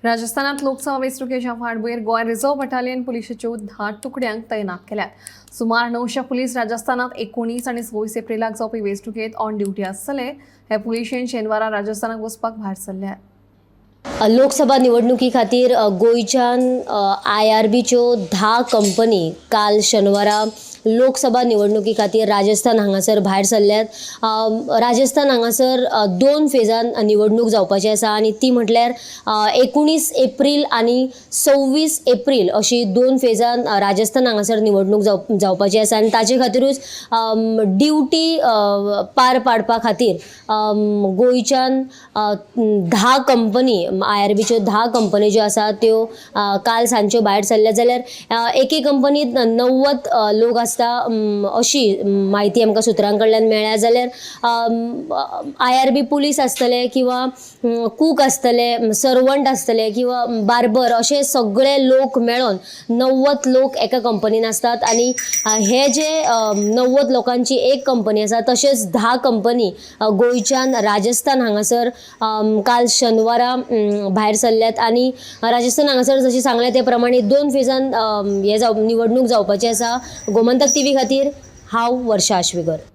राजस्थानात लोकसभा वेंचणुकेच्या फाटभुंयेर गोंय रिझर्व्ह बटालियन पुलिशेच्यो 10 तुकड्यांक तैनात केल्यात. सुमार 900 पुलीस राजस्थानात 19 आनी 26 एप्रिलाक जावपी वेंचणुकेत ऑन ड्युटी आसतले. हे पुलिशेन शेनवारा राजस्थानाक वचपाक भायर सरल्यात. लोकसभा निवडणुकी खातीर गोंयच्यान आय.आर.बीच्यो 10 कंपनी काल शेनवारा लोकसभा निवडणुकी खातीर राजस्थान हांगासर भायर सरल्यात. राजस्थान हांगासर दोन फेजान निवडणूक जावपाची आसा आनी ती म्हटल्यार 19 एप्रील आनी 26 एप्रील अशी दोन फेजान राजस्थान हांगासर निवडणूक जावपाची आसा आनी ताचे खातीरूच ड्युटी पार पाडपा खातीर गोंयच्यान 10 कंपनी, आय.आर.बीच्यो 10 कंपनी ज्यो आसा त्यो काल सांजच्यो भायर सरल्या. जाल्यार एके कंपनीत 90 लोक आसता अशी म्हायती आमकां सुत्रां कडल्यान मेळ्ळ्या. जाल्यार आय.आर.बी पुलीस आसतले किंवा कूक आसतले, सर्वंट आसतले किंवा बार्बर, अशे सगळे लोक मेळोन 90 लोक एका कंपनीन आसतात आनी हे जे 90 लोकांची एक कंपनी आसा, तशेंच 10 कंपनी गोंयच्यान राजस्थान हांगासर काल शेनवारा भायर सरल्यात. आनी राजस्थान हांगासर जशें सांगलें ते प्रमाणे दोन फेजान हे जाव निवडणूक जावपाची आसा. गोमंतक टीव्ही खातीर हांव वर्षा आश्वेकर.